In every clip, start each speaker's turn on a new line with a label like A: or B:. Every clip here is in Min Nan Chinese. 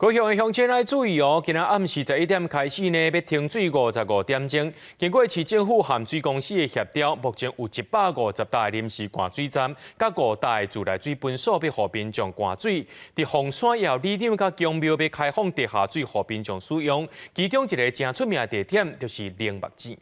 A: 高雄的鄉親愛注意哦，今仔暗時11點開始呢，欲停水55點鐘。經過市政府和水公司的協調，目前有150搭臨時灌水站，佮5搭的自來水分所欲予民眾灌水。佇鳳山也有里長佮宮廟欲開放地下水予民眾使用，其中一个誠出名的地點就是龍目井。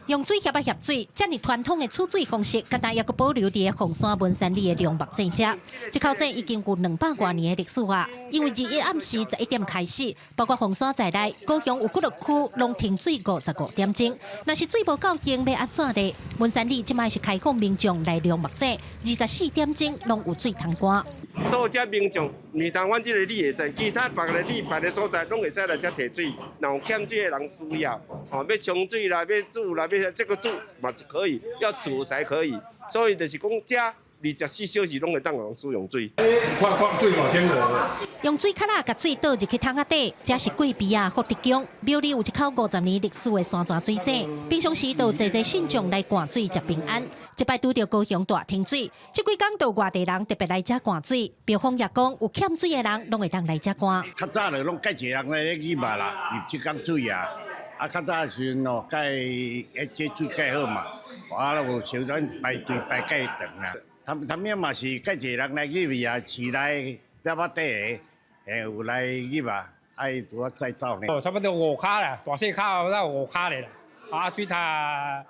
B: 用水協仔協水，遮爾傳統的取水方式，敢若猶閣保留佇鳳山文山里的龍目井遮。這口井已經有200外年的歷史啊！因為21暗時十一點開始，包括鳳山在內，高雄有幾个區攏停水55點鐘。若是水無夠用，欲按怎呢？文山里這擺是開放民眾來龍目井，24點鐘攏有水通灌。
C: 所有遮民眾，毋但阮這个里會使，其他別个里別个所在攏會使來遮提水。若有欠水的人需要，吼，欲沖水啦，欲煮啦，欲這个煮嘛是可以，要煮才可以。所以就是講，遮24小時攏會當予使用水。
D: 看看水嘛天無。
B: 用水卡仔共水倒入去桶仔底，這是過埤仔福德宮廟裡有一口50年歷史的山泉水井，平常時都濟濟信眾來灌水食平安。這擺拄著高雄大停水，這幾工就外地人特別來遮灌水。廟方也講，有欠水的人攏會當來遮灌。
E: 較早就攏蓋濟人來咧入啦，入這工水啊。啊，較早的時陣哦，蓋這水蓋好嘛，啊，有小陣排隊排蓋長啦。他他們嘛是蓋濟人來入去啊，市內廟仔底的，嘿有來入啊，愛拄仔再走呢。
F: 哦，差不多五跤啦，大細跤到五跤咧啦。啊，水塔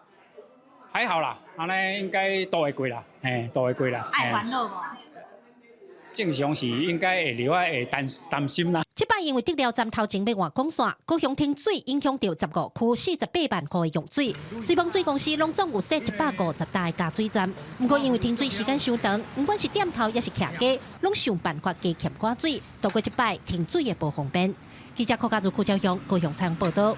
F: 還好啦，按呢應該都會過啦，嘿，都會過啦。
B: 愛煩惱無？
F: 正常是應該會留啊，會擔擔心啦。
B: 這擺因為竹寮站頭前欲換管線，高雄停水影響著15區48萬戶的用水。雖然水公司攏總有設150搭的加水站，毋過因為停水時間傷長，毋管是店頭抑是徛家，攏想辦法加欠寡水，度過這擺停水的無方便。記者柯家如、柯昭雄高雄採訪報導。